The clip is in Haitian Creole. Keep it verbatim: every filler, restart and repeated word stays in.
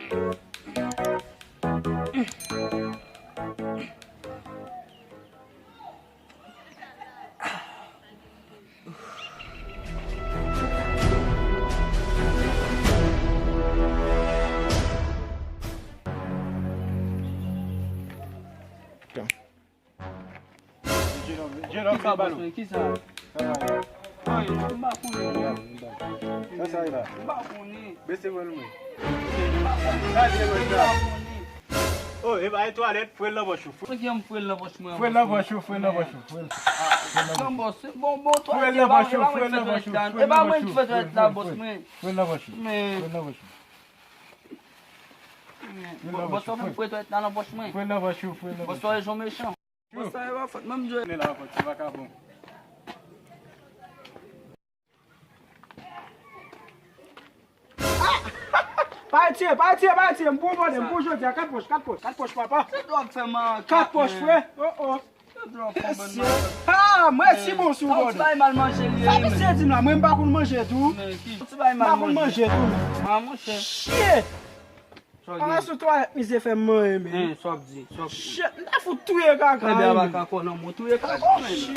Jenòm, jenòm, kisa, bòs mwen? Kisa? Ay, m pa konnen. Sa, sa, la. M pa konnen. Bese vòl mwen. Gade mwen sa. Oh, e ba twalèt, fwe l nan pòch ou. Fwe l nan pòch ou, fwe l nan pòch ou. Fwe l nan pòch ou, fwe l nan pòch ou. Bon, bon, bon, twalèt, e ba mwen ki fè twalèt la. E ba mwen ki fè twalèt la, bòs mwen. Fwe l nan pòch ou. Fwe l nan pòch ou. Bòs, bòs, fwe twalèt la nan pòch mwen. Fwe l nan pòch ou, fwe l nan pòch ou. Bòs, jan mechan. Bòs, sa e pa fòt mwen, m jwe. Ne la fòt, se vakabon. Ah! Pa etire, pa etire, pa etire. M pou mande, m pou jodi a. Kat pòch, kat pòch, kat pòch, papa. Se dwòg fè m an. Kat pòch, frè. Oh, oh. Se dwòg fè m an. Ah, mwen si bon sou mwen. Ti bay mal manje li. Sa misye di m la, mwen m pa konn manje tou. Ti bay mal manje. M pa konn manje tou. Ah, monchè. Shit! Ala sou twalèt mizè fè m manyen, men. Hein, sa w ap di? Sa w ap di? Shit, m ta fout touye kaka. Enben, aba kakò nan mwen, touye kaka, men. Shit.